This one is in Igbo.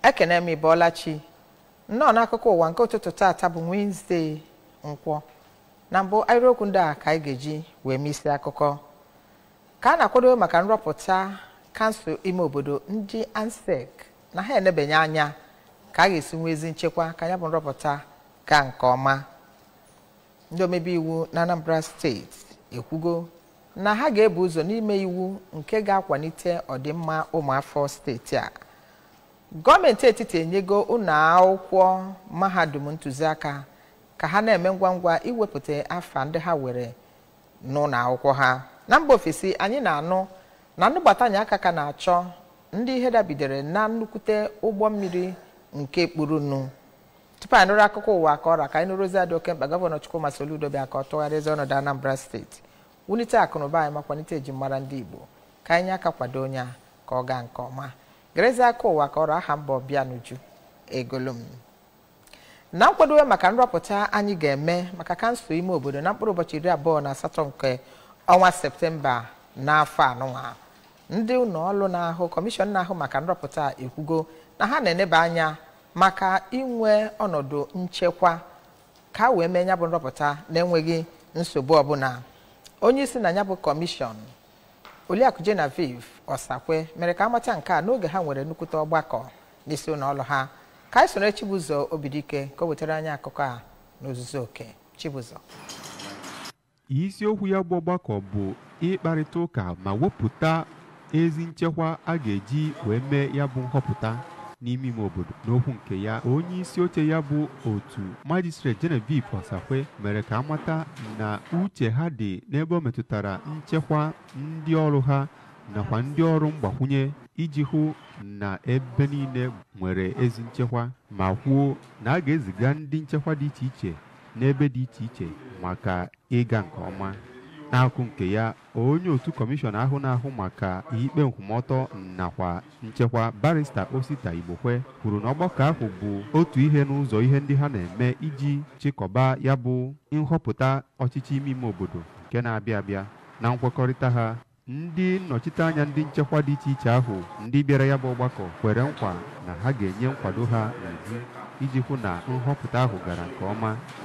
Ekene m, ịbọọla chi. Nnọọ n'akụkọ ụwa nke ụtụtụ taata bụ Wednesday, Nkwọ. Na mbụ, ahịrịokwu ndị a ka anyị ga-eji wee mee isi akụkọ. Ka a na-akwado maka nrọpụta kansụl ime obodo, ndị ANSEC na ha enebanye anya ka a ga-esi nwee ezi nchekwa ka ya bụ nrọpụta gaa nke ọma. Ndị omebe iwu na Anambra Steeti ekwugo na ha ga-ebu ụzọ n'ime iwu nke ga-akwalite ọdịmma ụmụafọ steeti a. Gọọmenti etiti enyego ụlọ akwụkwọ mahadum ntụziaka ka ha na-eme ngwa ngwa iwepụta afa ndị ha were n'ụlọ akwụkwọ ha. Na mba ofesi, anyị na-anụ na ndị gbatanye aka ka na-achọ ndị ihe dabidere na nnukwute ụgbọ mmiri nke kpurunu. Tupu anyị nụrụ akụkọ ụwa ka ọra, ka anyị nụrụ ozi a dị oke mkpa. Gọvanọ Chukwuma Soludo bịa ka ọ tụgharịzie ọnọdụ Anambra Steeti, wulite akụnụba anyị ma kwalite ejimara ndị Igbo. Ka anyị aka kwado onye a ka ọ gaa nke ọma. Gerezie aka ụwa ka ọrụ aha mba ọbịa n'uju egolum. Na nkwadobe maka nrọpụta anyị ga-eme maka kansụl ime obodo na mkpụrụ ụbọchị 28 nke ọnwa Septemba n'afọ anụnwa, ndị ụlọ ọrụ na-ahụ, kọmishọn na-ahụ maka nrọpụta ekwugo na ha na-eneba anya maka inwe ọnọdụ nchekwa ka a wee mee ya bụ nrọpụta na-enweghị nsogbu ọbụla. Onye isi na ya bụ kọmishọn, Oliakụ Genevieve Osakwe, mere ka amata nke a n'oge ha nwere nnukwute ọgbakọ n'isi ụlọ ọrụ ha. Ka anyị soro Chibụzọ Obidike ka o wetara anyị akụkọ a n'ozuzu oke. Chibụzọ. Isiokwu ya bụ ọgbakọ bụ ịkparịta ụka ma wepụta ezi nchekwa a ga-eji wee mee ya bụ nhọpụta n'ime ime obodo. N'okwu nke ya, onye isi oche ya bụ otu, Magistrate Genevieve Osakwe, mere ka amata na uche ha dị n'ebe ọ metụtara nchekwa ndị ọrụ ha nakwa ndị ọrụ mgbakwunye iji hụ na ebe niile nwere ezi nchekwa, ma kwuo na a ga-eziga ndị nchekwa dị iche iche n'ebe dị iche iche maka ịga nke ọma. N'akụkụ nke ya, onye otu kọmishọn ahụ na-ahụ maka ikpe nkwụmọtọ nakwa nchekwa, Barrister Osita Igbokwe, kwuru na ọgbakọ ahụ bụ otu ihe n'ụzọ ihe ndị ha na-eme iji chịkọba ya bụ nhọpụta ọchịchị ime ime obodo nke na-abịa abịa. Na nkwekọrịta ha, ndị nnọchiteanya ndị nchekwa dị iche iche ahụ ndị bịara ya bụ ọgbakọ kwere nkwa na ha ga-enye nkwado ha n'uju iji hụ na nhọpụta ahụ gara nke ọma.